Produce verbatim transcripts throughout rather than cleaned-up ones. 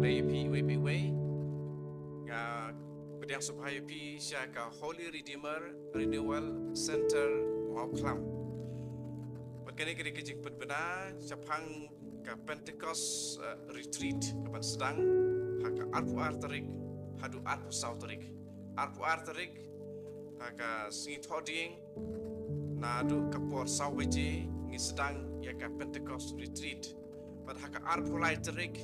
Khublei ïa phi iwei pa iwei. Nga pdiang sngewbha ïa phi sha ka Holy Redeemer Renewal Center Mawkhlam. Bad kane ka dei ka jingpynbna shaphang ka Pentecost, eh, Retreat kaban sdang ha ka arphew ar tarik haduh arphew saw tarik. Arphew ar tarik ha ka sngi Thohdieng naduh ka por saw baje ngi sdang ïa ka Pentecost Retreat. Bad ha ka arphew lai tarik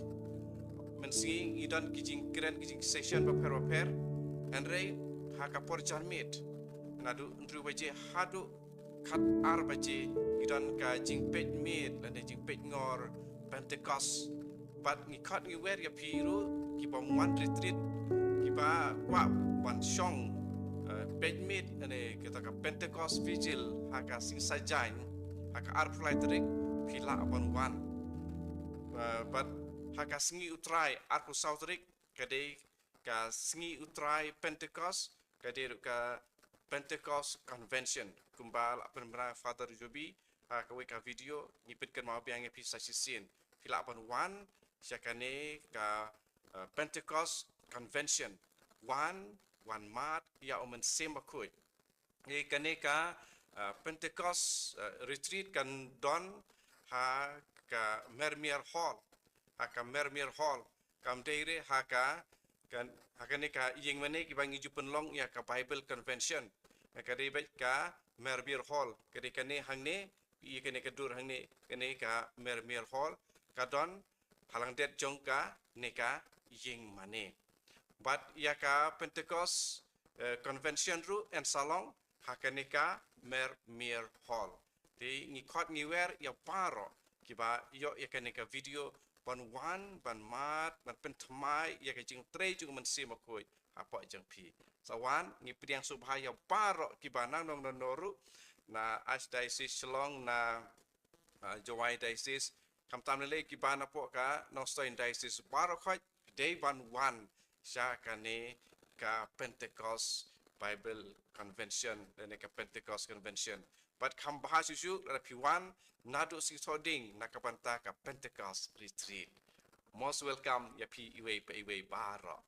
mynsngi ngi don ki jingkren ki jingsession bapher bapher. Hynrei ha ka por janmiet naduh hynriew baje haduh khat ar baje ngi don ka jingpeit miet lane jingpeit ngor Pentecost. Bad ngi khot ngi wer ïa phi ruh kiba wan retreat, kiba kwah ban shong, eh, peit miet lane kita ka Pentecost Vigil ha ka sngi Saitjaiñ ha ka arphew lai tarik, phi lah ban wan. Eh, bad ha ka sngi U Trai arphew saw tarik ka dei ka sngi U Trai Pentecost, ka dei ruh ka Pentecost Convention kumba la pynbna Father Jobi ha kawei ka video. Ngi pynkynmaw biang ïa phi sa shisien, phi lah ban wan sha kane ka, eh, Pentecost Convention. Wan, wan mad ïa U Mynsiem Bakhuid. Ïa kane ka, eh, Pentecost, eh, Retreat kan don ha ka Mermier Hall. Ha ka Mermier Hall. Kam dei re ha ka, kan, ha kane ka ïing mane kiba ngi ju pynlong ïa ka Bible Convention. Ka dei beit ka Mermier Hall. Ka dei kane hangne, ïa kane ka dur hangne, kane ka Mermier Hall. Ka don ha langdep jong kane ka ïing mane. Bad ïa ka Pentecost, eh, Convention ruh yn sa long ha kane ka Mermier Hall. Te ngi khot ngi wer ïa baroh kiba ïoh ïa kane ka video ban wan, ban mad, ban pynthymmai ïa ka jingtrei jong U Mynsiem Bakhuid hapoh jong phi. Sa wan, ngi pdiang sngewbha ïa baroh kiba na nong na noruh, na Archdiocese Shillong, na, ah, Jowai Diocese, khamtam lei lei kiba napoh ka Nongstoiñ Diocese, baroh khoit dei ban wan sha kane ka Pentecost Bible Convention, lane ka Pentecost Convention. Bad kham bha shuh shuh lada phi wan naduh sngi Thohdieng na ka bynta ka Pentecost Retreat. Most welcome ïa phi iwei pa iwei baroh.